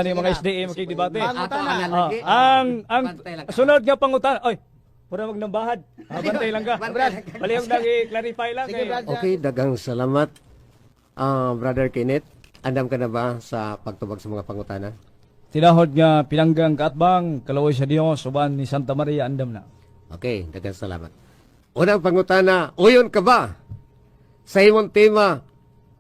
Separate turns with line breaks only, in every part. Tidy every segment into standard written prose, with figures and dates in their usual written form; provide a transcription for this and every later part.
Ni mga SDA makigdebate.
Pangutana.
Ah, ang
Bantay lang ka.
Sunod nga pangutana. Oy, pura magnambahad. Ah, bantay lang ka.
Brad.
Palihog lang i-clarify lang
Sige,
kay.
Brad.
Okay, daghang salamat. Ah, Brother Kenneth, andam ka na ba sa pagtubag sa mga pangutana?
Tinahod nga pinanggang kaatbang kalaway sa Dios uban ni Santa Maria, andam na.
Okay, daghang salamat. Unang pangutana, uyon ka ba sa imong tema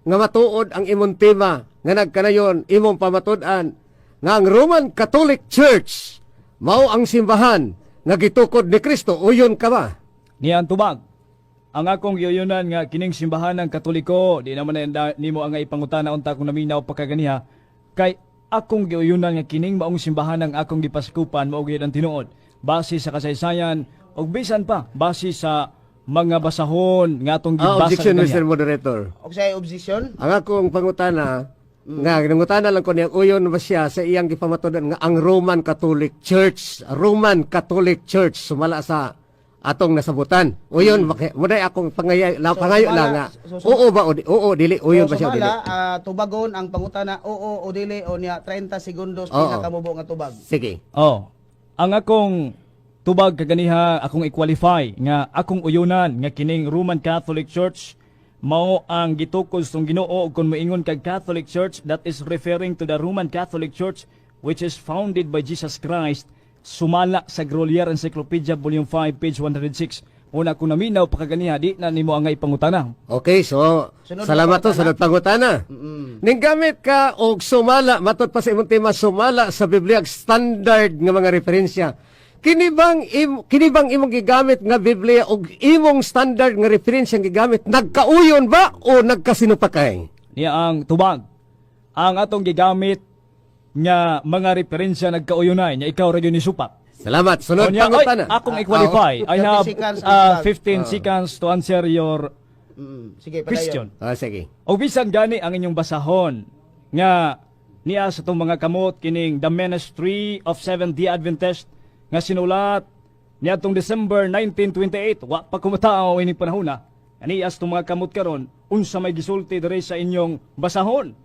nga matuod ang imong tema nga nagkanayon imong pamatud-an nga ang Roman Catholic Church mao ang simbahan nga gitukod ni Kristo? Uyon ka ba?
Niya ang tubag. Ang akong giyuyunan nga kining simbahan ng Katoliko, di naman na nimo ang ipangutana unta kung naminaw pa kaganiha, kay akong giyuyunan nga kining maong simbahan ang akong gipaskupan mao gyud ang tinuod. Base sa kasaysayan ug bisan pa base sa mga basahon nga atong
Ah,
gibasa
objection,
kaganiha.
Mr. Moderator.
Og sa objection?
Ang akong pangutana, nga nangutana lang ko niya, uyon ba siya sa iyang gipamatudan nga ang Roman Catholic Church, Roman Catholic Church sumala sa atong nasabutan? Uyon ba kay mo day akong pangaya la,
So,
pangayo
sumala-
lang nga.
so,
Oo ba o di, oo dili, uyon
So,
ba siya o dili?
sumala, tubagon ang pangutana, oo o dili, o niya 30 segundos
Oo.
pinakamubo nga tubag.
Sige.
Oh. Ang akong tubag kaganiha, akong i-qualify nga akong uyunan nga kining Roman Catholic Church mao ang gitukod sa Ginoo, ug kung moingon kag Catholic Church, that is referring to the Roman Catholic Church which is founded by Jesus Christ, sumala sa Grolier Encyclopedia Volume 5 page 106. Una, kung naminaw pa kaganiha, di na nimo ang ipangutana.
Okay, so
Sunod
salamat
na
to, sunod pangutana. Ning gamit ka og sumala matod pa sa imong tema, sumala sa Biblia ang standard nga mga referensya. Kini bang imong gigamit nga Biblia og imong standard nga referensya ang gigamit nagkauyon ba o nagkasinupakay?
Niya ang tubag. Ang atong gigamit nga mga referensya nagkauyunay nya ikaw ra gyud ni supak.
Salamat. Sunod
Unya, oy,
pangutana.
akong i-qualify. I
30
have
seconds ang tubag.
15 seconds to answer your
Sige, padayon.
question.
Ah, sige.
O bisan gani ang inyong basahon nga niya sa itong mga kamot kining The Ministry of Seventh-day Adventist nga sinulat niadtong December 1928, wa pa kumatao ini panahon na niya sa itong mga kamot karon, unsa may gisulti diri sa inyong basahon?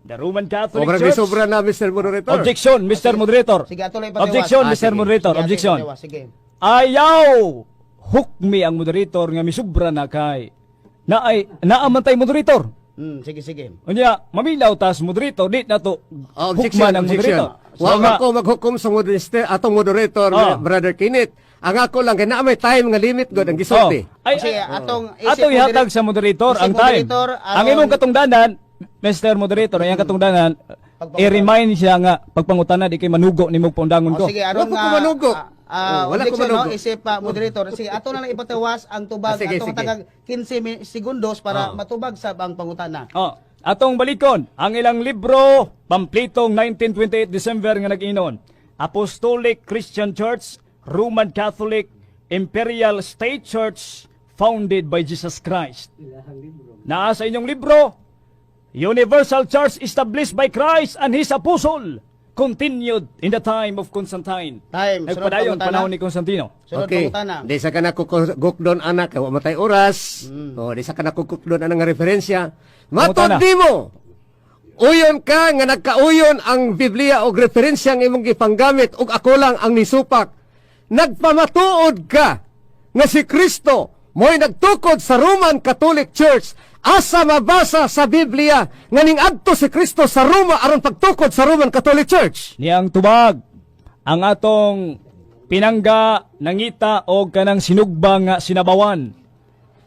The Roman Catholic
Obra
Church.
sobra na, Mr. Moderator.
Objection, Mr. Moderator.
Sige, ato lang ipatiwas.
Objection,
Ah,
Mr.
sige.
Moderator.
Sige, ato
Objection.
ipatiwas. Sige.
Ayaw! Hukmi ang moderator nga misubra na kay naay naamantay moderator.
Sige, sige.
Unya, mamilaw tas moderator, di na to
Ah, objection,
hukman ang
objection.
moderator.
Wa
So, nga,
ko maghukom sa moderator, atong moderator, Brother Kenneth. Ang ako lang kay naa may time nga limit god ang gisulti.
Oh, ay,
Sige,
ay,
atong isip
ato ihatag sa moderator
isip
ang time.
moderator,
Ang imong katungdanan, Mr. Moderator, ang iyang katungdanan,
Pagpangutana.
I-remind siya nga pagpangutana di kay manugo nimo paundangon
O,
ko.
sige, aron
Wala ko
nga
kumanugo.
Ah,
Oh, wala ko
objection, no?
manugo.
Isip pa moderator. Sige, ato na lang ipatawas ang tubag,
Ah, sige,
atong
sige.
tagag 15 segundos para matubag sab ang pangutana.
Oh, atong balikon ang ilang libro, pamplitong 1928 December nga nag-inon. Apostolic Christian Church, Roman Catholic Imperial State Church founded by Jesus Christ. Naa sa inyong libro, Universal Church established by Christ and His Apostle, continued in the time of Constantine.
Time. Sunod
Nagpadayon
pangutana.
panahon ni Constantino.
Sunod
Okay.
pangutana.
Di sa kana ko gukdon anak, wa matay oras. Oh, di sa kana ko gukdon anang nga referensya. Matod
Pangutana.
nimo. Uyon ka nga nagkauyon ang Biblia og referensya ang imong gipanggamit ug ako lang ang nisupak? Nagpamatuod ka nga si Kristo mo'y nagtukod sa Roman Catholic Church. Asa mabasa sa Biblia nga ning adto si Kristo sa Roma aron pagtukod sa Roman Catholic Church?
Niyang tubag, ang atong pinangga nangita og kanang sinugba nga sinabawan.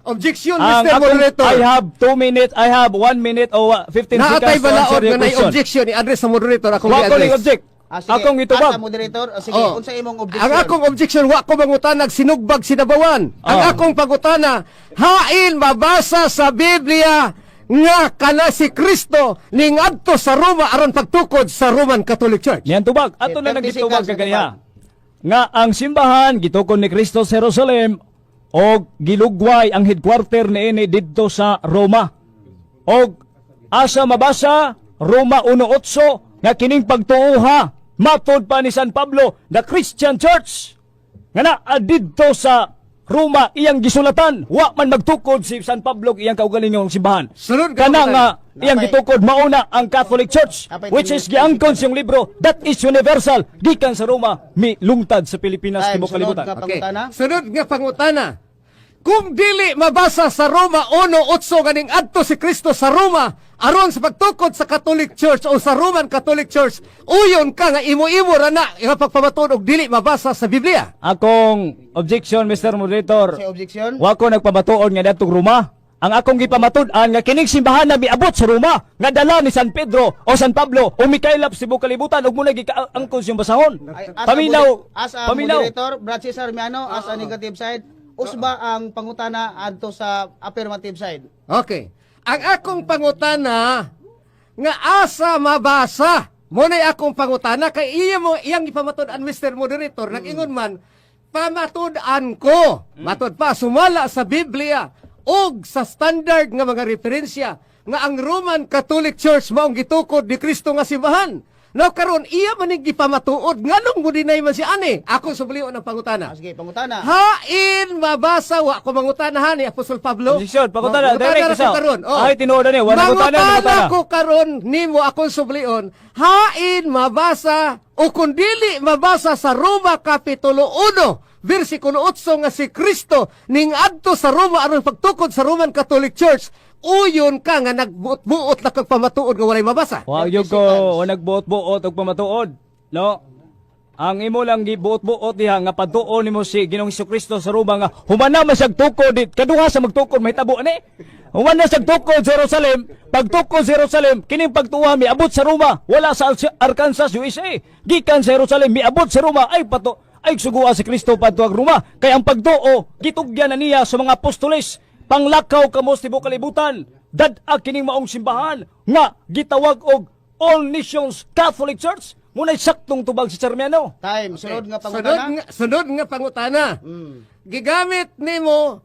Objection,
Ang
Mr.
akong,
Moderator.
I have 2 minutes, I have 1 minute o 15
Naatay
seconds to
balaod
answer your
nga nay
question.
objection i-address sa moderator, akong
Wa ko ning
i-address.
object.
Ah, sige.
Akong itubag.
Asa moderator, Ah, sige,
Oh.
unsa imong objection?
Ang akong objection, wa ko mangutanag sinugbag sinabawan. Ang akong pangutana, hain mabasa sa Biblia nga kana si Kristo ningadto sa Roma aron pagtukod sa Roman Catholic Church?
Niyan tubag. Ato na
30
nang gitubag
seconds,
kaganiha. Nga ang simbahan gitukod ni Kristo sa Jerusalem og gilugway ang headquarter niini didto sa Roma. Og asa mabasa Roma 1:8 nga kining pagtuoha matod pa ni San Pablo, the Christian Church nga naa didto sa Roma iyang gisulatan, wa man magtukod si San Pablo og iyang kaugalingong simbahan.
Sunod ka
Kana
pangutana.
nga iyang gitukod mauna ang Catholic Church,
Napay
which is giangkon siyang libro that is universal gikan sa Roma milungtad sa Pilipinas,
Ay,
tibuok
sunod
kalibutan.
ka.
Okay.
Pangutana?
Sunod nga pangutana. Kung dili mabasa sa Roma 1:8 ganing adto si Kristo sa Roma aron sa pagtukod sa Catholic Church o sa Roman Catholic Church, uyon ka nga imo-imo ra na nga pagpamatuod og dili mabasa sa Biblia?
Akong objection, Mr. Moderator.
Say objection.
Wa ko nagpamatuod nga dadtong Roma. Ang akong gipamatud-an nga kining simbahan na miabot sa Roma nga dala ni San Pedro o San Pablo o mikaylap sa tibuok kalibutan ug muna gikaangkon siyang basahon.
Ay, as a
Paminaw,
as a
paminaw.
moderator, Brad Cesar Miano, as a negative side, usba ang pangutana adto sa affirmative side?
Okay. Ang akong pangutana nga asa mabasa. Mo na'y akong pangutana kay iya mo iyang ipamatud-an, Mr. Moderator, nag-ingon man pamatud-an ko. Matud pa sumala sa Biblia og sa standard nga mga referensya nga ang Roman Catholic Church maong gitukod ni Kristo nga simbahan. Now karon iya man ning gipamatuod, nganong mo deny man si ani? Ako sublion ang pangutana.
Ah, sige, pangutana.
Hain mabasa, wa ko mangutana ha ni Apostol Pablo.
Objection, pangutana,
Mangutana
direct
ra ko
isa.
karon. Oh.
Ay, tinuod na ni, wala mangutana,
Mangutana
mangutana.
ko karon nimo akong sublion. Hain mabasa o kung dili mabasa sa Roma Kapitulo 1 versikulo 8 nga si Kristo ning adto sa Roma aron pagtukod sa Roman Catholic Church, uyon ka nga nagbuot-buot na kag pamatuod nga walay mabasa?
Wa gyud ko wa nagbuot-buot og pamatuod. No? Ang imo lang gibuot-buot diha nga patuon nimo si Ginoong Kristo sa Roma nga humana man siyag tukod dit. Kaduha sa magtukod mahitabo ani. Humana siyag tukod sa Jerusalem, pagtukod sa Jerusalem, kining pagtuwa miabot sa Roma, wala sa Arkansas, USA. Gikan sa Jerusalem miabot sa Roma ay pato ay sugua si Kristo padto ang Roma. Kay ang pagtuo gitugyan na niya sa mga apostoles, panglakaw kamo sa tibuok kalibutan. Dad-a kining maong simbahan nga gitawag og All Nations Catholic Church. Muna'y saktong tubag si Charmiano.
Time, sunod nga
Sunod
pangutana.
nga, sunod nga pangutana. Gigamit nimo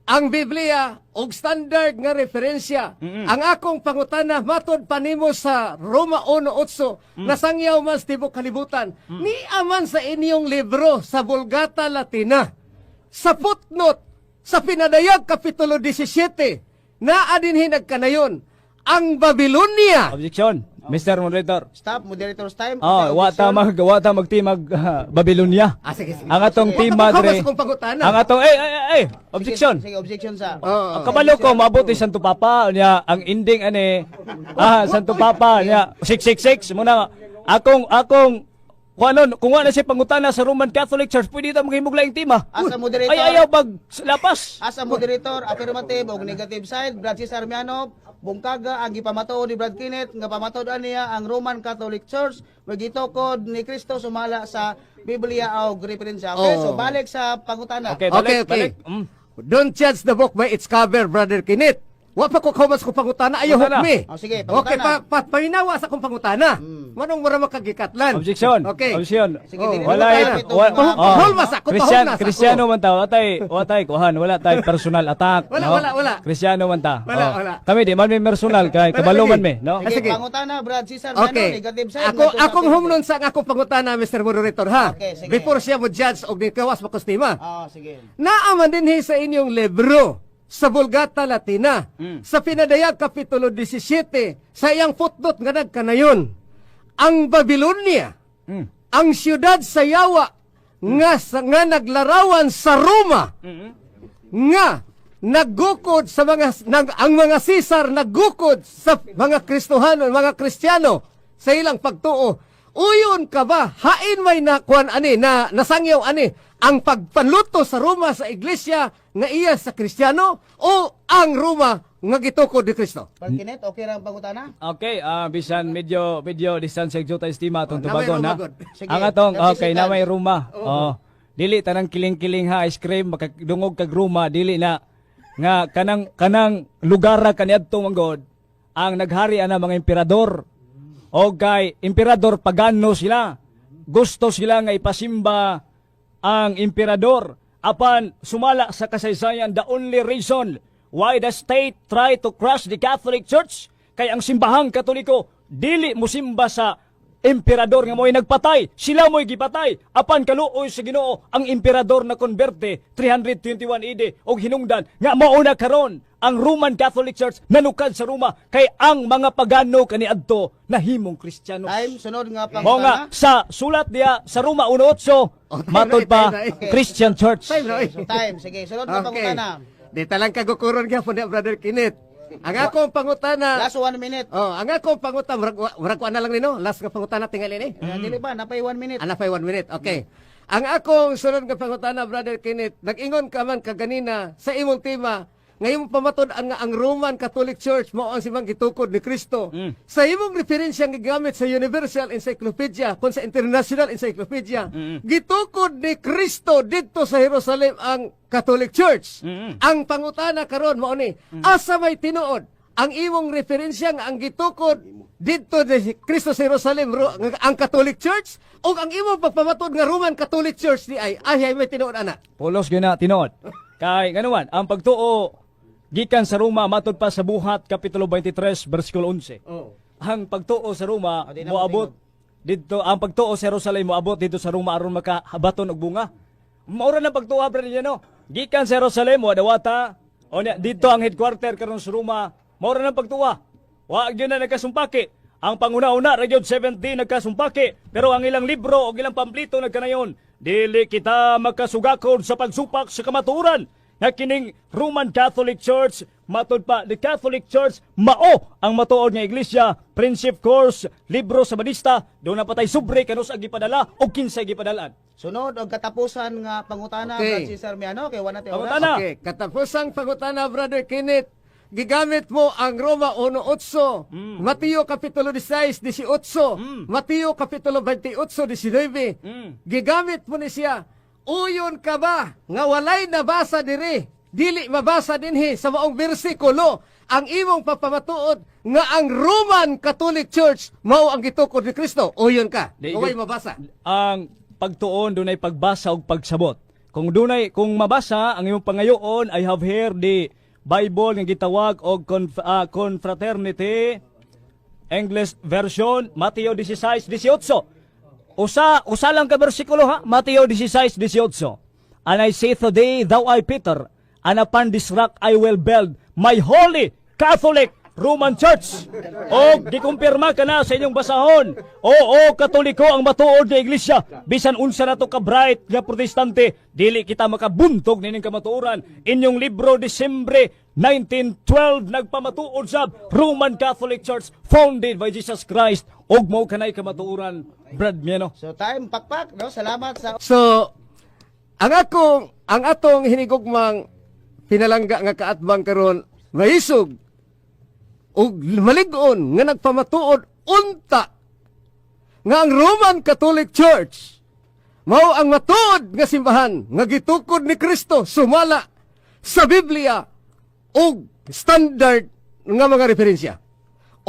ang Biblia og standard nga referensya. Ang akong pangutana, matod pa nimo sa Roma 1:8 nasangyaw man sa tibuok kalibutan. Ni aman sa inyong libro sa Vulgata Latina. Sa footnote sa Pinadayag Kapitulo 17 naa dinhi nagkanayon ang Babylonia.
Objection, Mr. Moderator.
Stop, moderator's time.
Oh,
Okay,
wa ta
objection.
mag wa ta magtimag Babylonia.
Ah, sige, sige.
Ang atong
Sige.
team
Wa ta
madre.
makawas akong pangutana.
Ang atong ay ay ay, objection.
Sige, sige, objection sa.
Oo.
Ang kabalo ko maabot ni Santo Papa niya ang ending ani, Santo Papa niya 666 muna akong akong kung ano kung wala siya pangutana sa Roman Catholic Church, pwede ta maghimog laing tema.
As a moderator,
Ay, ayaw pag lapas.
As a moderator, affirmative o negative side, Brad Cesar Miano, bungkaga ang gipamatuod ni Brad Kenneth nga pamatuod niya ang Roman Catholic Church magitukod ni Kristo sumala sa Biblia o referensya. Okay,
Oo.
so balik sa pangutana.
Okay, balik,
Okay.
balik.
Don't judge the book by its cover, Brother Kenneth. Wa pa ko kaumas ko pangutana, ayaw
Pangutana.
hukmi.
Oh, sige,
Okay,
pangutana.
pa, paminawa sa akong pangutana. Manong mura makagikatlan.
Objection.
Okay.
Objection.
Sige,
Oh,
dili
Wala
na
eh.
tayo itong
Oh.
Pahulma sa ako,
Christian,
pahulma sa ako.
Kristyano man ta, watay kuhan, wala tay personal attack.
Wala,
no?
wala, wala.
Kristyano man ta.
Wala,
Oh.
wala.
Kami di man may personal kay
Wala,
kabalo
lagi.
man me, no?
Ah,
Sige,
sige.
pangutana, Brad Cesar Miano, negative side.
Ako
ngadto sa
akong
affirmative.
humnon sa akong pangutana, Mr. Moderator, ha.
Okay, sige.
Before siya mo judge og ni kawas makostima.
Ah, sige.
Naaman dinhi sa inyong libro sa Vulgata Latina sa Pinadayag Kapitulo 17 sa iyang footnote nga nagkanayon ang Babylonia, ang siyudad sa yawa nga naglarawan sa Roma nga naggukod sa mga ang mga Caesar naggukod sa mga Kristohano, mga Kristiyano sa ilang pagtuo. Uyon ka ba hain may nakuan ani na nasangyaw ani ang pagpanluto sa Roma sa iglesia nga iya sa Kristiyano o ang Roma nga gitukod ni Kristo?
Brad Kenneth, okay ra ang pangutana?
Okay, bisan medyo medyo distance sa juta estima atong
Oh, namay
tubagon
Roma,
ha.
god.
Sige,
Ang atong
30
okay
seconds.
na may Roma. Oh. Dili tanang kiling-kiling ha, ice cream makadungog kag Roma dili na nga kanang kanang lugar ra kaniadto man god ang naghari ana mga emperador. O kay emperador pagano sila. Gusto sila nga ipasimba ang emperador. Apan sumala sa kasaysayan, the only reason why the state try to crush the Catholic Church kay ang simbahang Katoliko dili musimba sa Emperador nga mo'y nagpatay, sila mo'y gipatay. Apan kaluoy sa Ginoo, ang emperador na konberte 321 AD og hinungdan nga mao na karon ang Roman Catholic Church nanukad sa Roma kay ang mga pagano kaniadto nahimong Kristiyano.
Time, sunod nga
Mao nga
pangutana.
sa sulat diya sa Roma 1:8
Oh, time
matod
na,
pa
time na.
Okay.
Christian Church.
Time na, oy.
So, time, sige, sunod nga pangutana.
Di talang kagukuron gyapon niya, Brother Kenneth. Ang akong pangutana.
Last 1 minute.
Oh, ang akong pangutana, murag wa na lang nino. Last nga pangutana tingali ni.
Eh, dili ba napay 1 minute.
Ana pa 1 minute. Okay. Ang akong sunod nga pangutana, Brother Kenneth, nag-ingon ka man kaganina sa imong tema, ngayon pamatud-an nga ang Roman Catholic Church mao ang simang gitukod ni Kristo. Sa imong referensya nga gigamit sa Universal Encyclopedia kon sa International Encyclopedia, gitukod ni Kristo didto sa Jerusalem ang Catholic Church. Ang pangutana karon mao ni, asa may tinuod ang imong referensya nga ang gitukod didto ni Kristo sa Jerusalem nga ang Catholic Church o ang imong pagpamatud nga Roman Catholic Church di ay ay may tinuod ana?
Pulos gyud na tinuod. Kay nganuman, ang pagtuo gikan sa Roma matod pa sa Buhat kapitulo 23 bersikulo 11.
Oh.
Ang pagtuo sa Roma
Oh, di na
moabot didto, ang pagtuo sa Jerusalem moabot didto sa Roma aron makahabaton og bunga. Mao ra na pagtuo, brother niya, no. Gikan sa Jerusalem mo dawata o niya, didto ang headquarter karon sa Roma. Mao ra na pagtuo. Wa gyud na nagkasumpaki. Ang panguna-una ra gyud 70 nagkasumpaki, pero ang ilang libro o ilang pamplito nagkanayon, dili kita makasugakod sa pagsupak sa kamatuoran nga kining Roman Catholic Church, matod pa the Catholic Church, mao ang matuod nga iglesia. Principe Course, libro sa Badista, doon na patay sobre kanus ang gipadala o kinsay gipadalaan.
Sunod og katapusan nga pangutana,
Okay.
Brad Cesar Miano, kay wala tay oras.
Pangutana.
Okay, katapusang pangutana, Brother Kenneth. Gigamit mo ang Roma 1:8, Mateo kapitulo 16, 18, Mateo kapitulo 28, 19. Gigamit mo ni siya. Uyon ka ba nga walay nabasa diri? Dili mabasa dinhi sa maong bersikulo ang imong papamatuod nga ang Roman Catholic Church mao ang gitukod ni Kristo. Uyon ka.
Di,
Walay mabasa.
Ang pagtuon dunay pagbasa ug pagsabot. Kung dunay, kung mabasa ang imong pangayoon, I have here the Bible nga gitawag og Confraternity English version, Mateo 16:18. Usa usa lang ka bersikulo ha, Mateo 16:18. "And I say to thee, thou art Peter, and upon this rock I will build my holy Catholic Roman Church." O gikumpirma ka na sa inyong basahon. Oo, Katoliko ang matuod nga iglesia. Bisan unsa na to ka bright nga Protestante, dili kita makabuntog nining kamatuoran. Inyong libro Disyembre 1912 nagpamatuod sa Roman Catholic Church founded by Jesus Christ ug mao kanay kamatuoran, Brad Miano.
So time, pakpak, no? Salamat sa
So, ang atong hinigugmang pinalangga nga kaatbang karon maisog ug malig-on nga nagpamatuod unta nga ang Roman Catholic Church mao ang matuod nga simbahan nga gitukod ni Kristo sumala sa Biblia ug standard nga mga referensya.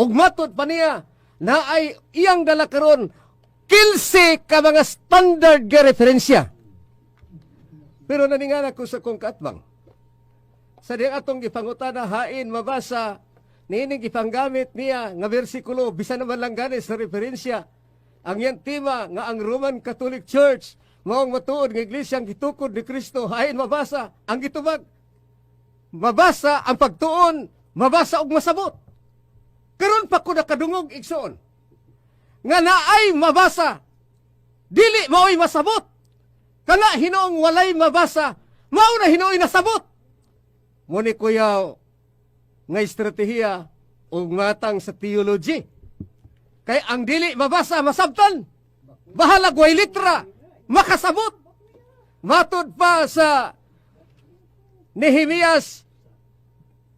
Ug matod pa niya na ay iyang dala karon 15 ka mga standard nga referensya. Pero naningana ko sa kong kaatbang. Sa diyang atong gipangutana hain mabasa niining gipanggamit niya nga bersikulo bisan naman lang gani sa referensya ang iyang tema nga ang Roman Catholic Church maong matuod nga iglesia ang gitukod ni Kristo, hain mabasa ang gitubag. Mabasa ang pagtuon, mabasa og masabot. Karon pa ko nakadungog, igsoon, nga naay mabasa dili maoy masabot. Kana hinoong walay mabasa mao na hinooy nasabot mo ni kuya nga estratehiya ug matang sa theology. Kay ang dili mabasa masabtan. Bahalag way litra, makasabot. Matod pa sa Nehemias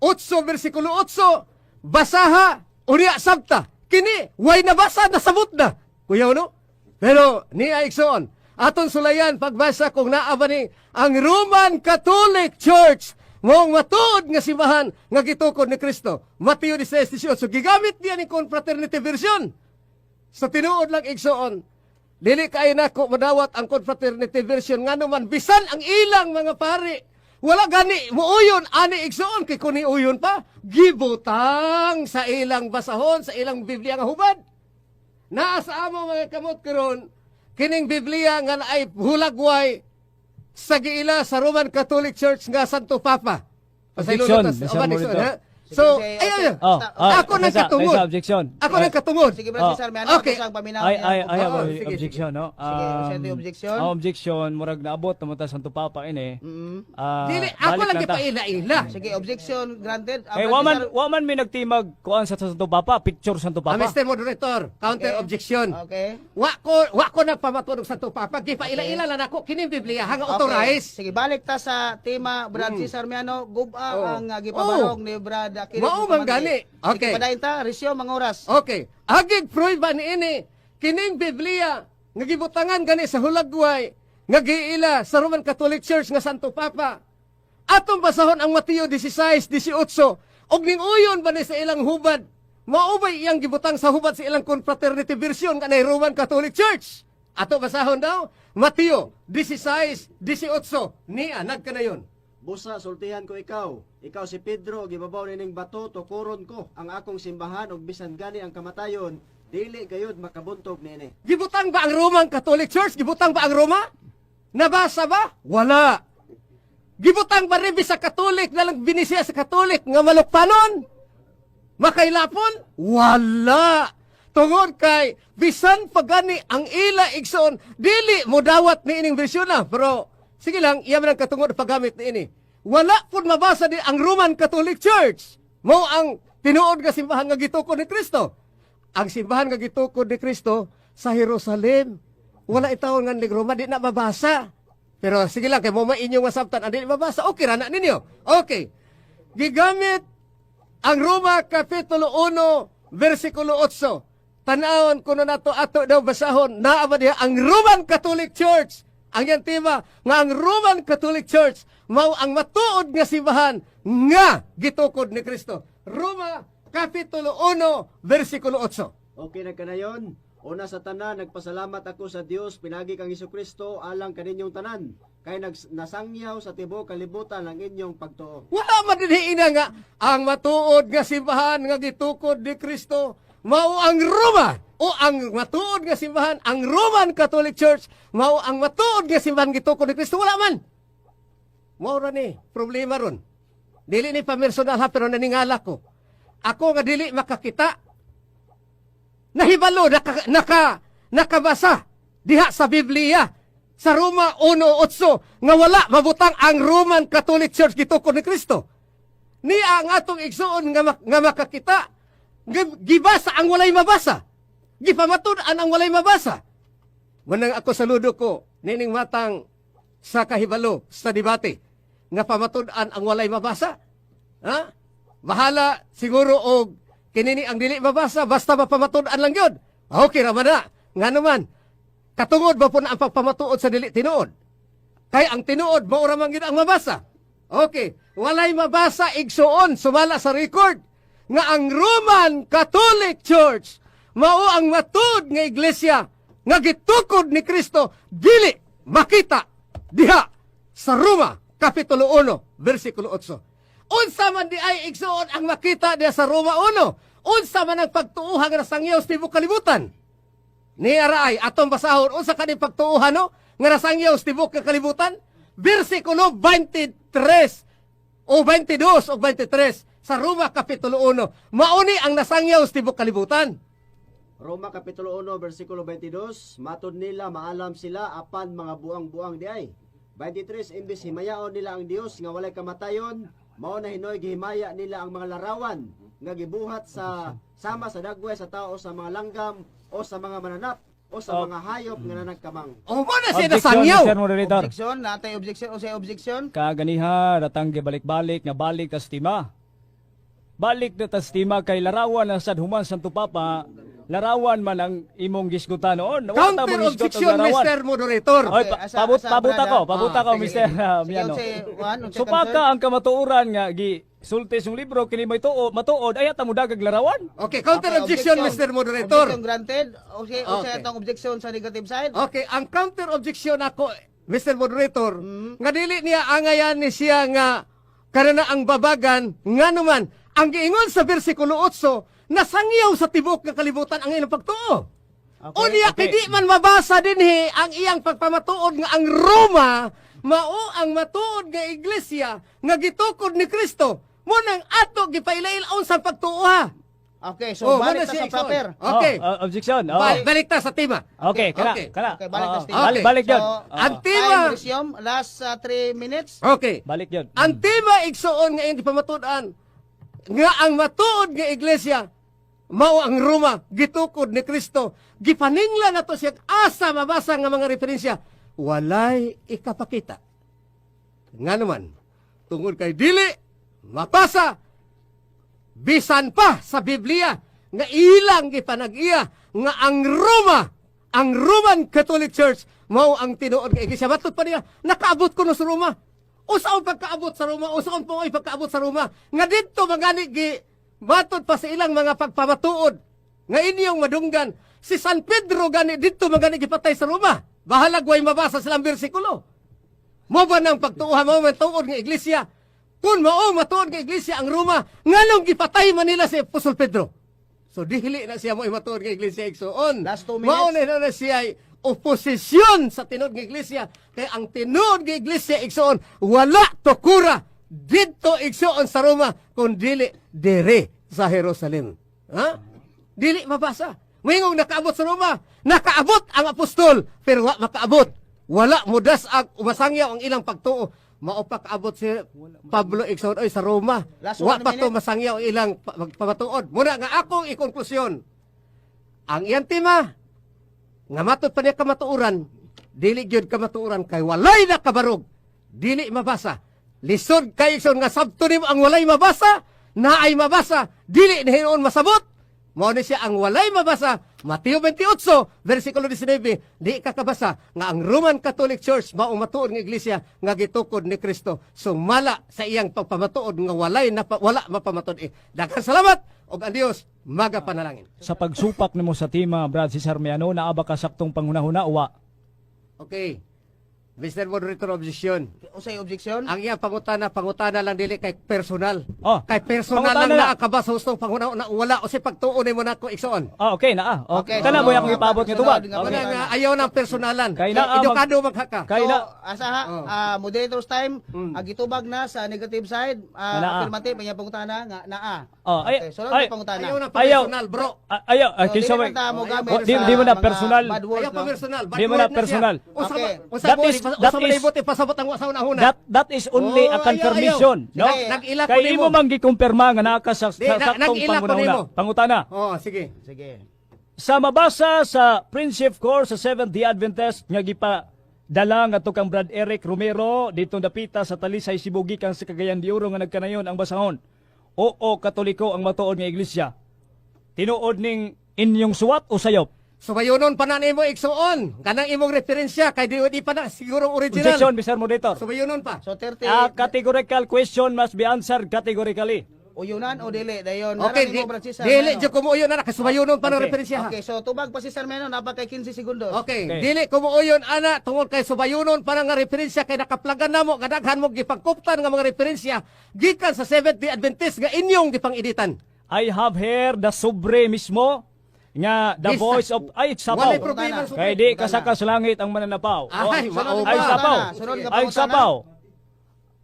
8 versikulo 8, basaha unya sabta. Kini way nabasa, nasabot na. Kuya, no? Pero niya, igsoon, aton sulayan pagbasa kung naa ba ni ang Roman Catholic Church maong matuod nga simbahan nga gitukod ni Kristo. Mateo 16:18. Gigamit niya ni Confraternity version. Sa tinuod lang, igsoon, dili kay nako madawat ang Confraternity version ngano man bisan ang ilang mga pari wala gani muuyon ani, igsoon, kay kun uyon pa gibutang sa ilang basahon sa ilang Biblia nga hubad. Naa sa amo mga kamot karon kining Biblia nga naay hulagway sa giila sa Roman Catholic Church nga Santo Papa.
Objection,
Pasaylo na
Mr.
oh, ba,
Monitor.
ha? So,
Sige,
ay, ay,
Oh, ah,
ako nang katungod.
Kaysa objection.
Ako nang katungod.
Sige, Brad
Oh.
Cesar Miano,
Okay.
okay. Ang paminaw
Ay,
niya.
ay, I have
Oo,
a
sige,
objection, no?
Sige, usa ito yung objection.
Ang objection, murag naabot na ta Santo Papa ini. Ah,
Dili, ako
balik
lang
ta.
gipaila-ila.
Sige, objection granted. Ah,
Eh,
Brad
waman,
Cesar-
waman may nagtimag kuan sa Santo Papa, picture Santo
Ah,
Papa.
Mr. Moderator, counter objection.
Okay.
Wa ko nagpamatuod og Santo Papa, gipaila-ila lang nako kining Biblia hanga authorized.
Sige, balik ta sa tema, Brad Cesar Miano. Guba ang gipabalog ni Brad Kenneth
Mao man
Bustamante.
gani. Okay.
Sige, padayon ta, resume ang oras.
Okay. Agig prueba niini kining Biblia nga gibutangan gani sa hulagway nga giila sa Roman Catholic Church nga Santo Papa. Atong basahon ang Mateo 16:18 og ning uyon ba ni sa ilang hubad? Mao bay iyang gibutang sa hubad sa ilang confraternity version kanay Roman Catholic Church? Ato basahon daw Mateo 16:18 niya nagkanayon.
Busa sultihan ko ikaw. Ikaw si Pedro, gibabaw nining bato, tukuron ko ang akong simbahan ug bisan gani ang kamatayon, dili gayud makabuntog niini.
Gibutang ba ang Roman Catholic Church? Gibutang ba ang Roma? Nabasa ba? Wala. Gibutang ba rin sa Katolik na lang binisiya sa Katolik nga malukpanon? Makailapon? Wala. Tungod kay bisan pa gani ang ila igsoon dili mo dawat ni ining bersyon na. Pero sige lang, iya man ang katungod paggamit ni ini. Wala pud mabasa di ang Roman Catholic Church. Mao ang tinuod nga simbahan nga gitukod ni Kristo. Ang simbahan nga gitukod ni Kristo sa Jerusalem. Wala itawon nga ning Roma di na mabasa. Pero sige lang kay mo inyong masabtan ang dili mabasa. Okay ra na ninyo. Okay. Gigamit ang Roma Kapitulo 1, versikulo 8. Tanawon kuno nato ato daw basahon naa ba diha ang Roman Catholic Church. Ang iyang tema nga ang Roman Catholic Church mao ang matuod nga simbahan nga gitukod ni Kristo. Roma Kapitulo 1, versikulo 8.
Okay na kanayon. Una sa tanan, nagpasalamat ako sa Dios pinagi kang Hesukristo alang kaninyong tanan kay nasangyaw sa tibuok kalibutan ang inyong pagtuo.
Wala man din ina nga ang matuod nga simbahan nga gitukod ni Kristo mao ang Roma o ang matuod nga simbahan ang Roman Catholic Church mao ang matuod nga simbahan gitukod ni Kristo. Wala man. Mao ra ni problema ron. Dili ni pamersonal ha, pero naningala ko. Ako nga dili makakita, nahibalo, nakabasa diha sa Biblia sa Roma 1:8 nga wala mabutang ang Roman Catholic Church gitukod ni Kristo. Niya ang atong igsuon nga, nga makakita, gibasa ang walay mabasa. Gipamatud-an ang walay mabasa. Manang ako saludo ko nining matang sa kahibalo sa debate nga pamatud-an ang walay mabasa. Ha? Bahala siguro og kinini ang dili mabasa basta mapamatud-an lang yun. Okay ra man na. Nga naman, katungod ba po na ang pagpamatuod sa dili tinuod? Kay ang tinuod mao ra man gyud ang mabasa. Okay, walay mabasa igsuon sumala sa record nga ang Roman Catholic Church mao ang matuod nga iglesia nga gitukod ni Kristo dili makita diha sa Roma Kapitulo 1 versikulo 8. Unsa man di ay igsuon ang makita diha sa Roma 1? Unsa man ang pagtuuhan nga nasangyaw sa tibuok kalibutan? Ni araay atong basahon unsa kaning pagtuohan no nga nasangyaw sa tibuok nga kalibutan? Bersikulo 23 o 22 o 23 sa Roma Kapitulo 1. Mauni ang nasangyaw sa tibuok kalibutan.
Roma Kapitulo 1 versikulo 22, matud nila maalam sila apan mga buang-buang di ay. 23 imbes himayaon nila ang Dios nga walay kamatayon, mao na hinoy gihimaya nila ang mga larawan nga gibuhat sa sama sa dagway sa tao, sa mga langgam o sa mga mananap o sa mga hayop nga nanagkamang.
O mo na siya
Objection,
nasangyaw.
Mr. Moderator.
Objection, natay objection o say objection.
Kaganiha, ratang gibalik-balik nga balik tas tima. Balik na tas tima kay larawan na sad human Santo Papa, larawan man ang imong gisgutan noon. Wala ta
Counter
mong gisgot og
objection,
larawan.
Mr. Moderator.
Oy,
Okay,
pabuta
asa,
ko,
brother.
pabuta
Ah,
ko,
sige,
Mr.
Sige,
Miano.
unsay, kuan, unsay
Supaka
concern?
ang kamatuoran nga gi sulti sa libro kini may tuo, matuod ay ata mo dagag larawan.
Okay, counter
Okay,
objection, Mr. Moderator.
Objection granted. Okay, unsay atong objection sa negative side?
Okay, ang counter objection ako, Mr. Moderator, nga dili niya angayan ni siya nga karana ang babagan nga naman ang giingon sa bersikulo 8 nasangyaw sa tibuok nga kalibutan ang ilang pagtuo.
Okay.
Unya
Okay.
kay di man mabasa dinhi ang iyang pagpamatuod nga ang Roma mao ang matuod nga iglesia nga gitukod ni Kristo. Mo nang ato gipailail-on sa pagtuo ha.
Okay, so
Oh,
balik
muna
ta
siya
sa
igsoon.
proper.
Okay.
Oh, objection. Oh.
Balik ta sa tema.
Okay, kana,
Okay.
kana.
Okay, balik
Oo.
ta sa tema.
Balik, balik yun.
So,
Oo.
Ang tema
Time resume, last 3 minutes.
Okay.
Balik yun.
Ang tema igsoon nga iyang gipamatud-an nga ang matuod nga iglesia mao ang Roma gitukod ni Kristo. Gipaningla nato siya asa mabasa nga mga referensya, walay ikapakita. Nga naman tungod kay dili mapasa bisan pa sa Biblia nga ilang gipanag-iya nga ang Roma, ang Roman Catholic Church mao ang tinuod nga iglesia. Matod pa niya nakaabot kuno sa Roma. Usaon pagkaabot sa Roma? Usaon po ay pagkaabot sa Roma nga didto mangani gi matod pa sa ilang mga pagpamatuod nga inyong madunggan si San Pedro gani didto mangani gipatay sa Roma? Bahalag way mabasa silang bersikulo. Mo ba nang pagtuoha mo man tuod nga iglesia? Kung mao matuod nga iglesia ang Roma, nganong gipatay man nila si Apostol Pedro? So dili na siya mo matuod nga iglesia, igsoon.
Last 2 minutes.
Mao na na siya ay oposisyon sa tinuod nga iglesia. Kay ang tinuod nga iglesia, igsoon, wala tukura didto, igsoon, sa Roma kun dili dire sa Jerusalem. Ha? Dili mabasa. Moingong nakaabot sa Roma, nakaabot ang apostol pero wa makaabot. Wala mudas ang umasangyaw ang ilang pagtuo. Mao pa kaabot si Pablo, igsoon, oy, sa Roma.
Last
Wa
one
pa to
minute.
masangyaw ang ilang pamatuod. Muna nga akong ikonklusyon. Ang iyang tema nga matod pa niya kamatuoran, dili gyud kamatuoran kay walay nakabarog, dili mabasa. Lisod kay, igsoon, nga sabto nimo ang walay mabasa, naay mabasa, dili ni hinuon masabot. Mao ni siya ang walay mabasa. Mateo 28 versikulo 19, di ka kabasa nga ang Roman Catholic Church mao matuod nga iglesia nga gitukod ni Kristo. Sumala sa iyang pagpamatuod nga walay na wala mapamatud-i. Daghang salamat ug ang Dios magapanalangin.
Sa pagsupak nimo sa tema, Brad Cesar Miano, naa ba ka saktong panghunahuna o wa?
Okay. Mr. Moderator, objection.
Usay objection?
Ang iya pangutana, pangutana lang, dili kay personal.
Oh.
Kay personal
Pangutana
lang
na.
na akabasa hustong panguna wala o si pagtuon nimo nako, igsoon.
Ah, okay naa.
Okay,
Okay. Kana
so,
mo akong ipabot nga tubag.
sunod nga
Okay.
Wala nga ayaw ng personalan.
Kay naa
Edukado maghaka.
Kay
So,
na
asa ha,
Oh.
moderator's time, ang gitubag na sa negative side,
Naa.
affirmative, may pangutana nga naa.
Oh, ay-
Okay, sunod
ay-
na pangutana.
Ayaw ng
Ayaw.
personal, bro.
Ah, ayaw,
So,
kinsa
dili
may-
man ta mo gamit
Oh, di
sa
di mo na
mga
personal.
bad words,
Ayaw pa
no?
personal. Bad
Di mo
word
na
siya.
personal.
Usa
Okay.
usa
That
mo
that
usa man ibot ipasabot ang usa una.
That is only
Oh,
a
ayaw,
confirmation,
ayaw.
no?
Nag-ila ko
Kay
nimo.
imo man gikumpirma nga naa ka sa,
Di,
sa saktong
nag-ila ko
panghunahuna.
nimo.
Pangutana.
Oh, sige.
Sige.
Sa mabasa sa Friendship Course sa Seventh-day Adventist nga gipa dala nga kang Brad Eric Romero dito dapita sa Talisay, Cebu gikan sa Cagayan de Oro nga nagkanayon ang basahon. Oo, Katoliko ang matuod nga iglesia. Tinuod ning inyong suwat o sayop?
Subayunon pa na nimo, igsoon. Kanang imong referensya kay di pa na siguro original.
Objection, Mr. Moderator.
Subayunon pa.
So 30
A categorical question must be answered categorically.
Uyunan o dili dayon.
Okay,
Nara
di,
nimo, Brad Cesar
dili
Miano.
jud kumuuyon na kay subayunon pa ng
Okay.
referensya ha.
Okay, so tubag pa si Sir Meno, napa kay 15 segundos.
Okay,
Okay.
dili kumuuyon ana tungod kay subayunon pa nga referensya kay nakaplagan namo nga daghan mo gipagkuptan nga mga referensya gikan sa Seventh Day Adventist nga inyong gipang-editan.
I have here the sobre mismo nga the
Yes,
voice of ay sapaw.
Walay problema sa sobre.
Kay di kasaka sa langit ang mananapaw.
Ay,
Oh,
mao
ay
ba?
sapaw.
Sunod nga
Ay
pangutana.
sapaw.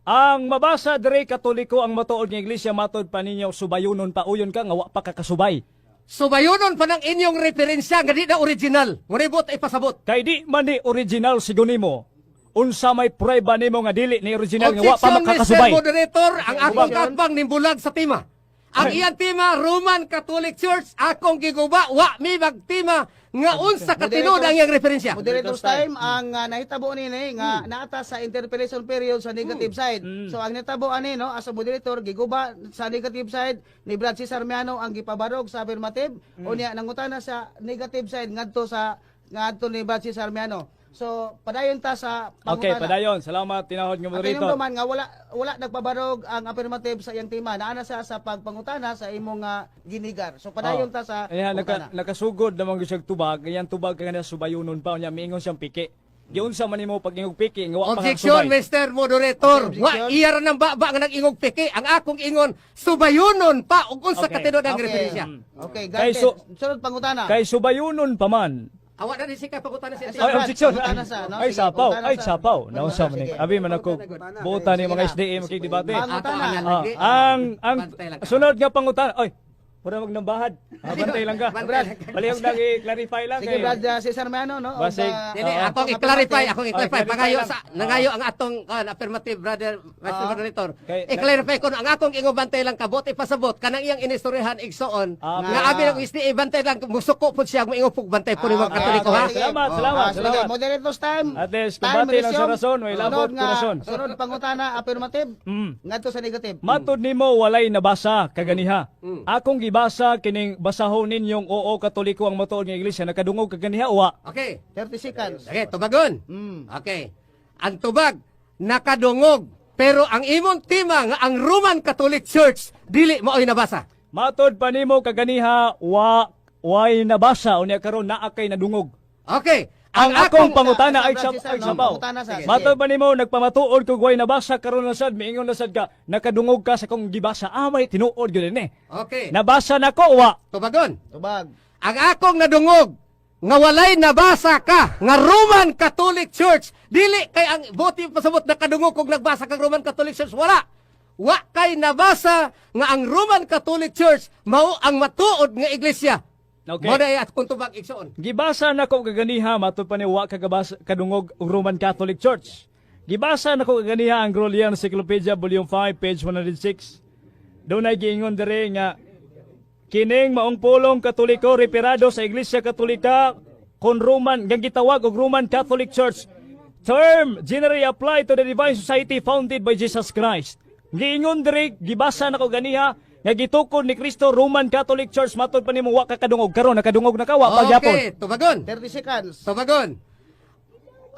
Ang mabasa dire Katoliko ang matuod nga iglesia matod pa ninyo subayunon pa uyon ka nga wa pa ka kasubay.
Subayunon pa ng inyong referensya nga di na original. Muribot ay pasabot.
Kay di man ni original sigon nimo. Unsa may prueba nimo nga dili ni original nga wa pa
Objection, Mr.
makakasubay.
Moderator, ang akong
Objection.
kaatbang nimbulag sa tema. Ang iyang tema, Roman Catholic Church, akong giguba, wa mi magtima nga unsa ka tinuod ang iyang referensya.
Moderator's time, ang nahitabo nini nga naata sa interpellation period sa negative side. So ang nahitabo ani no as a moderator giguba sa negative side ni Brad Cesar Miano ang gipabarog sa affirmative, unya nangutana sa negative side ngadto ni Brad Cesar Miano. So padayon ta sa
Okay,
pangutana.
padayon. Salamat tinahod nga
At
moderator.
man nga wala wala nagpabarog ang affirmative sa iyang tema. Naa na siya sa pagpangutana sa imong ginigar. So padayon
Oh.
ta sa
Ayan,
pangutana.
nakasugod naman gyud siyang tubag. Ayan, tubag kay na subayunon pa unya miingon siyang piki. Giunsa man nimo pag-ingog piki nga wa pa ka
Objection,
subay.
Mr. Moderator.
Okay,
Wa
objection.
iya ra ng baba nga nag-ingog piki. Ang akong ingon, subayunon pa ug unsa katinud ang referensya.
Okay,
Kay
granted.
so-
Sunod pangutana.
Kay subayunon pa man.
Awa na ni sika pangutana siya.
Ay,
Brad,
objection.
pangutana sa, no?
Ay,
Sige,
sapaw.
pangutana
Ay,
sa.
sapaw. Nausa man ni.
Sige.
Abi man ako buotan ni mga SDA makigdebate.
Pangutana.
Ah, ang
Bantay lang ka.
sunod nga pangutana. Oy, pura magnambahad. Ah, bantay lang ka.
Bantay lang ka.
Palihog lang i-clarify lang
Sige,
kay.
Brad Cesar Miano, no?
Basig.
Dili,
Oo.
akong i-clarify, akong i-clarify.
Ay, clarify
Pangayo
lang.
sa nangayo ang atong affirmative, brother, Mr. Moderator. I-clarify ko no, ang akong ingon bantay lang ka, buot ipasabot kanang iyang inistoryahan igsoon. Nga abi ng SDA bantay lang musuko pud siya moingon pug bantay po ni mga Katoliko, ha.
Sige.
Salamat, salamat,
Sige,
salamat.
moderators time.
At least,
Time
kumbati lang sa
resume.
rason, may labot
Sunod nga-
rason.
Sunod pangutana, affirmative. Ngadto sa negative.
Matod nimo walay nabasa kaganiha. Akong gibasa kining basahon ninyong oo Katoliko ang matuod nga iglesia, nakadungog kaganiha wa?
Okay.
30 seconds.
Okay, tubagon. Okay. Ang tubag nakadungog pero ang imong tema nga ang Roman Catholic Church dili maoy nabasa.
Matod pa nimo kaganiha wa way nabasa unya karon naa kay nadungog.
Okay.
Ang akong pangutana ay
Brad
sa
Cesar,
ay
no?
sabaw.
Pangutana sa- sige.
Matod pa nimo nagpamatuod kog way nabasa karon na sad miingon na sad ka nakadungog ka sa akong gibasa. Ah, may tinuod gyud ni.
Okay.
Nabasa nako wa.
Tubagon.
Tubag.
Ang akong nadungog nga walay nabasa ka nga Roman Catholic Church dili kay ang buti pasabot nakadungog kog nagbasa kag Roman Catholic Church, wala. Wa kay nabasa nga ang Roman Catholic Church mao ang matuod nga iglesia.
Okay.
Mo na at kung tubag, igsoon.
Gibasa nako kaganiha, matod pa ni wa kagabasa kadungog og Roman Catholic Church. Gibasa nako kaganiha ang Grolier Encyclopedia Volume 5 page 106. Dunay giingon diri nga kining maong pulong Katoliko referado sa Iglesia Katolika kon Roman nga gitawag og Roman Catholic Church, term generally applied to the divine society founded by Jesus Christ. Giingon diri, gibasa nako ganiha nga gitukod ni Kristo Roman Catholic Church. Matod pa nimo wa ka kadungog, karon nakadungog na ka, wa pa gyapon?
Okay, tubagon.
30 seconds.
Tubagon.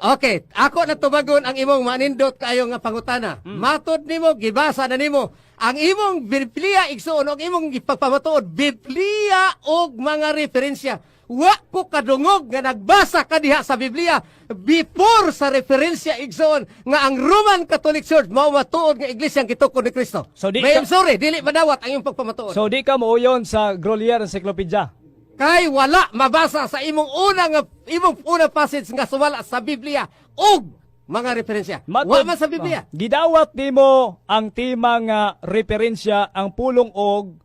Okay, ako na tubagon ang imong manindot kayo nga pangutana. Matod nimo, gibasa na nimo ang imong Biblia, igsuon, og imong gipagpamatuod Biblia og mga referensya. Wa ko kadungog nga nagbasa ka diha sa Biblia before sa referensya, igsuon, nga ang Roman Catholic Church mao matuod nga iglesia ang gitukod ni Kristo.
So, di
May
ka-
I'm sorry, dili madawat ang imong pagpamatuod.
So di ka mooyon sa Grolier Encyclopedia?
Kay wala mabasa sa imong una nga imong una passage nga sumala sa Biblia og mga referensya. Wa man sa Biblia.
Ah, gidawat nimo ang tema nga referensya ang pulong og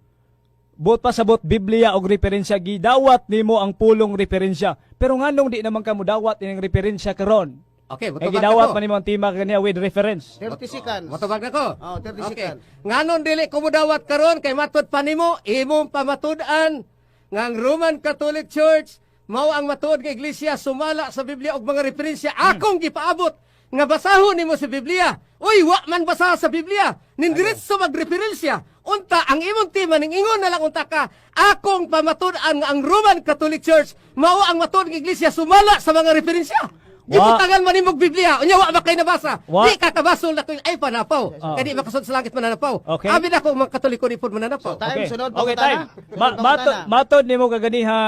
buot pasabot Biblia og referensya, gidawat nimo ang pulong referensya. Pero nganong di naman ka modawat ining referensya karon?
Okay,
Eh,
motubag
gidawat
na ko.
pa nimo ang tema kaniya with reference.
30 seconds.
Motubag na ko.
Oh, 30
Okay.
seconds.
Nganon dili ko modawat karon kay matud pa nimo imong pamatud-an nga ang Roman Catholic Church mao ang matuod nga iglesia sumala sa Biblia og mga referensya. Akong gipaabot nga basahon nimo sa Biblia. Uy, wa man basa sa Biblia. Nindiretso magreferensya. Unta ang imong tema ning ingon na lang unta ka akong pamatud-an nga ang Roman Catholic Church mao ang matuod nga iglesia sumala sa mga referensya. Gibutangan man nimog Biblia. Unya wa ba kay nabasa?
Wa.
Di ka kabasol na kung ay panapaw. Kay di makasud sa langit mananapaw.
Okay.
Abi na ko mga Katoliko ni pud mananapaw.
So, time, sunod,
Okay,
pangutana.
time.
Sunod,
Ma
pangutana.
matod nimo kaganiha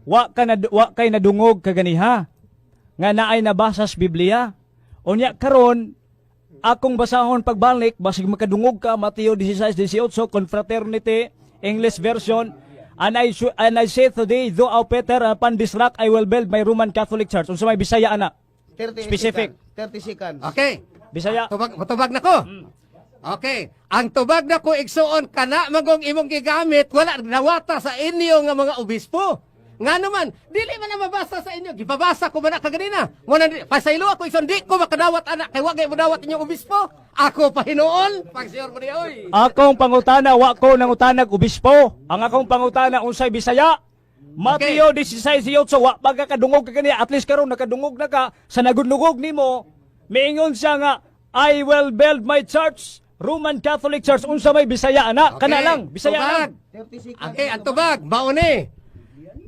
wa kay nadungog kaganiha nga naay nabasa sa Biblia. Unya karon akong basahon pagbalik basig makadungog ka, Mateo 16:18, confraternity, English version: And I say to thee, thou art Peter, upon this rock I will build my Roman Catholic Church. Unsa may Bisaya ana?
30
Specific.
seconds. 30 seconds.
Okay.
Bisaya.
Tubag, tubag na ko. Okay. Ang tubag na ko, igsuon, kana magong imong gigamit wala nawata sa inyo nga mga obispo. Nga naman, dili man na mabasa sa inyo. Gipabasa ko man na kaganina. Mo na pasaylo ako, igsuon, di ko makadawat ana kay wa kay modawat inyong obispo. Ako pa hinuon, pagsiyor mo ni oy.
Akong pangutana, wa ko nangutanag obispo. Ang akong pangutana, unsay Bisaya? Mateo 16:18, wa pa ka kadungog ka kaniya. At least karon nakadungog na ka sa nagundungog nimo. Miingon siya nga I will build my church, Roman Catholic Church. Unsa may Bisaya ana? Kana lang, Bisaya
Tubag.
lang.
30 seconds.
Okay, ang tubag, mauni.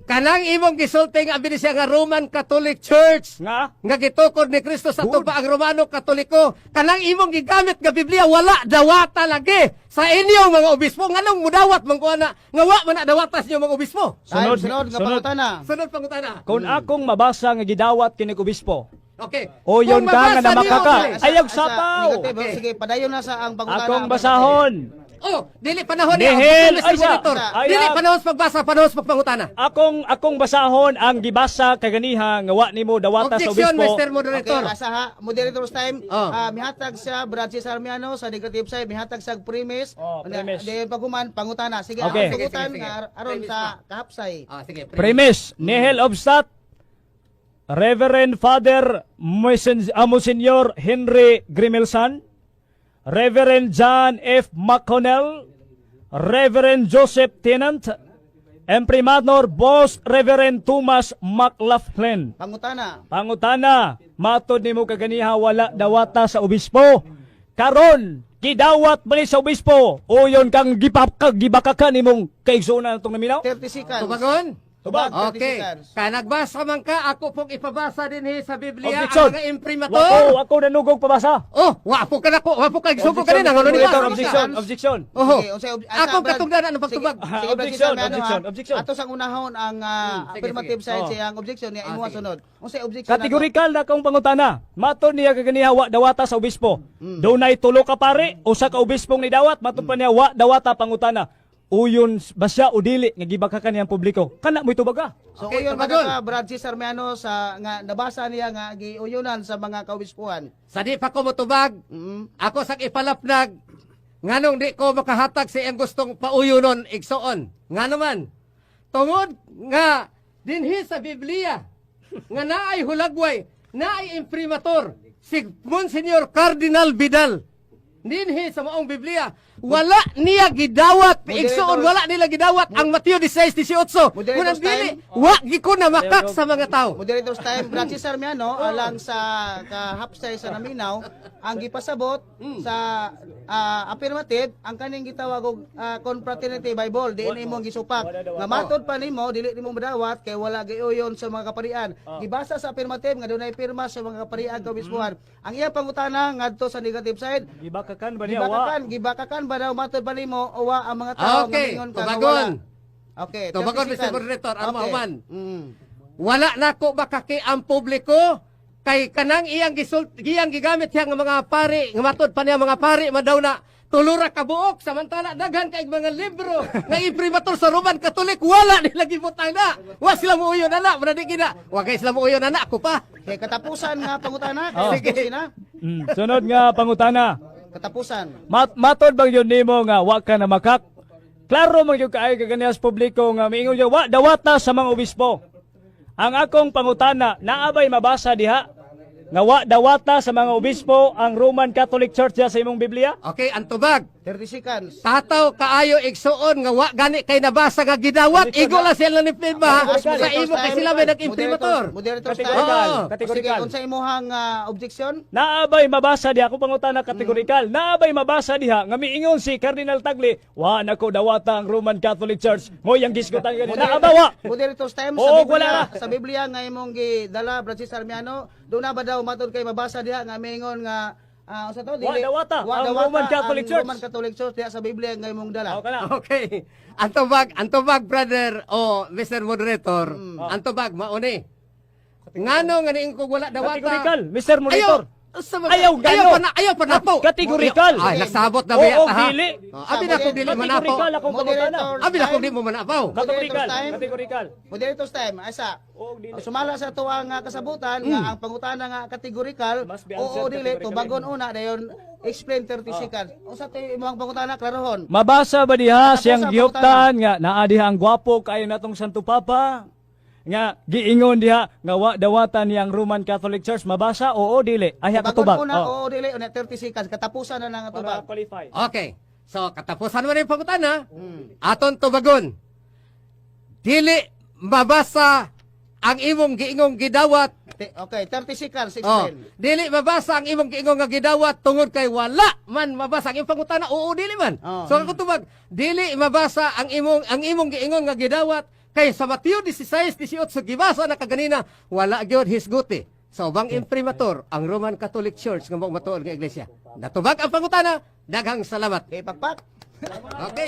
Kanang imong gisulti nga abi siya nga Roman Catholic Church
Nga
nga gitukod ni Kristo sa
Good.
tuba ang Romano Katoliko. Kanang imong gigamit nga Biblia wala dawata lagi sa inyong mga obispo. Nganong mudawat man ko ana nga wa man na dawata sa inyong mga obispo?
Time,
Sunod,
sunod, nga
sunod.
pangutana.
Sunod pangutana.
Kung akong mabasa nga gidawat kini obispo,
Okay.
Uyon
Kung
ka nga
mabasa niyo,
namakaka.
okay.
Ayaw
Asa,
sapaw.
negative.
Okay.
Sige, padayon na sa ang pangutana.
Akong basahon.
Oh, dili panahon niya.
Nihil,
Objection, Mr.
ay sa-
Moderator.
ay,
Dili
ah.
panahon sa pagbasa, panahon sa pagpangutana.
Akong basahon ang gibasa kaganiha nga wa nimo dawata sa
Objection,
obispo.
Mr. Moderator.
Okay, asa ha, moderator's time.
Oh.
Ah, mihatag siya Brad Cesar Miano sa negative side, mihatag sa premise.
Oh, premise.
Dayon paghuman pangutana. Sige,
Okay.
ang pangutan
Sige, sige, sige.
nga aron
Premise
sa kahapsay.
Ah, sige.
Premise, nihil obstat. Reverend Father Monsignor Henry Grimelsan, Reverend John F. McConnell, Reverend Joseph Tennant, Imprimatur Boss Reverend Thomas McLaughlin.
Pangutana.
Pangutana, matod nimo kaganiha wala dawata sa obispo. Karon, gidawat man ni sa obispo. Uyon kang gibakakan nimong kaigsuonan atong naminaw.
30 seconds.
Tubagon?
Tubag, 30
Okay.
seconds.
Kanagbasa man ka, ako pong ipabasa din sa Biblia
Objection.
ang mga imprimatur.
Wako, ako nanugog pabasa.
Oh, wa po ka nako, wa po ka gisugo ka nina, ngano ni
Objection,
ba?
objection, objection.
Oho.
Sige, unsay asa,
Akong
Brad?
katungdanan ang pagtubag.
Sige, sige, Brad
Objection,
Cesar Miano,
objection,
ha.
objection.
Ato sang unahon ang
Sige,
affirmative
sige.
side
Oh.
siya ang objection niya
Ah,
imuha
sige.
sunod. Unsay objection nato?
Kategorikal na akong pangutana. Matod niya kaganiha wa dawata sa obispo. Dunay tulo ka pare, usa ka obispong nidawat, matod pa niya wa dawata pangutana. Uyon ba siya o dili nga gibakakan niyang publiko? Kana mo'y tubag ka.
So
Okay,
uyon
tubagon.
man ka Brad Cesar Miano sa nga nabasa niya nga giuyunan sa mga kaobispuhan.
Sa di pa ko motubag, ako sang ipalapnag, nganong di ko makahatag sa iyang gustong pauyunon igsoon. Ngano man, tungod nga dinhi sa Biblia, nga naay hulagway, naay imprimatur, si Monsignor Cardinal Vidal, dinhi sa maong Biblia, wala niya gidawat, igsoon, wala nila gidawat ang Mateo 16:18.
Moderator's
Munang dili,
time.
wa gi ko na makak sa mga tao.
Moderator's time, Brad Cesar Miano, alang sa kahapsay sa naminaw, ang gipasabot sa affirmative, ang kaning gitawag og confraternity Bible, di ini imong gisupak. Nga matod pa nimo, dili nimo madawat kay wala giuyon sa mga kaparian. Gibasa sa affirmative nga dunay pirma sa mga kaparian kaobispuhan. Ang iya pangutana ngadto sa negative side,
Gibakakan ba niya wa?
gibakakan ba daw matod pa nimo o wa ang mga tao
Okay,
nga mingon ka nga
tubagon.
wala? Okay, 30
Tubagon, Mr.
seconds.
Moderator, ang mahuman. Wala na ko makaki ang publiko kay kanang iyang gisult iyang gigamit siya nga mga pari nga matud pa niya mga pari man daw na tulura ka buok, samantala daghan kay mga libro nga imprimatur sa Roman Catholic, wala nila gibutang na, wa sila muuyon ana, muna di gina wa kay sila muuyon ana ako pa.
Okay, katapusan nga pangutana.
Oh.
Sige na.
Sunod nga pangutana.
Katapusan.
Matod bang yun nimo nga wa ka na makak? Klaro man gyud kaayo kaganiha sa publiko nga miingon gyud wa dawata sa mga obispo. Ang akong pangutana, naa bay mabasa diha nga wa dawata sa mga obispo ang Roman Catholic Church diha sa imong Biblia?
Okay, ang tubag.
30 seconds.
Tataw kaayo igsuon nga wa gani kay nabasa nga gidawat, igo lang sila ni pirma sa imo kay sila may nag-imprimatur.
Moderator's time.
Kategorikal,
Oo.
Sige,
kategorikal.
unsa imong objection?
Naabay mabasa diha akong pangutana kategorikal. Naabay mabasa diha nga miingon si Cardinal Tagle, wa nako dawata ang Roman Catholic Church. Moy ang gisgutan gani. Naaba wa.
Moderator's time
Oo,
sa Biblia,
wala na.
sa Biblia nga imong gidala Brad Cesar Miano, doon na ba daw matod kay mabasa diha nga miingon nga unsa to?
Wa dawata ang Roman Catholic
ang
Church.
Roman Catholic Church diha sa Biblia nga imong dala.
Aw kana.
Okay. Ang tubag, brother o Mr. Moderator, ang tubag mauni. Ngano nga niing ko wala dawata.
Kategorikal, Mr. Moderator.
Ayaw, sa mga,
Ayaw,
ayaw
gano.
pa na, ayaw pa na po.
Kategorikal.
Ay, nagsabot na
Oo,
ba ha?
dili.
Oh, abi na kung dili manapo.
Kategorikal akong pangutana.
Moderator
Abi na kung
time.
di mo manapaw.
Kategorikal,
Moderator's time.
kategorikal.
Moderator's time, asa.
Oo, dili.
Sumala sa tuwang kasabutan nga ang pangutana nga kategorikal,
Must be
oo
answered
dili,
categorically.
tubagon una dayon explain 30 seconds. Unsa to imong pangutana klarohon?
Mabasa ba diha
Katapusan,
siyang gihuptan nga naa diha ang gwapo kaayo natong Santo Papa? Nga giingon diha nga wa dawatan niyang Roman Catholic Church, mabasa oo dili? Ay
Tubagon
katubag.
una,
Oh.
oo dili, una 30 seconds. Katapusan na nga
Para
tubag.
qualify.
Okay. So, katapusan mo na yung pangutana. Aton tubagon. Dili mabasa ang imong giingong gidawat.
Okay, 30 seconds
Oh,
explain.
dili mabasa ang imong giingon nga gidawat tungod kay wala man mabasa ang imong pangutana, oo dili man.
Oh.
So ang tubag, dili mabasa ang imong giingon nga gidawat kay sa Mateo 16:18 gibasa na kaganina, wala gyud hisguti sa ubang imprimatur ang Roman Catholic Church nga mao matuod nga iglesia. Natubag ang pangutana, daghang salamat.
Okay, pakpak.
Okay.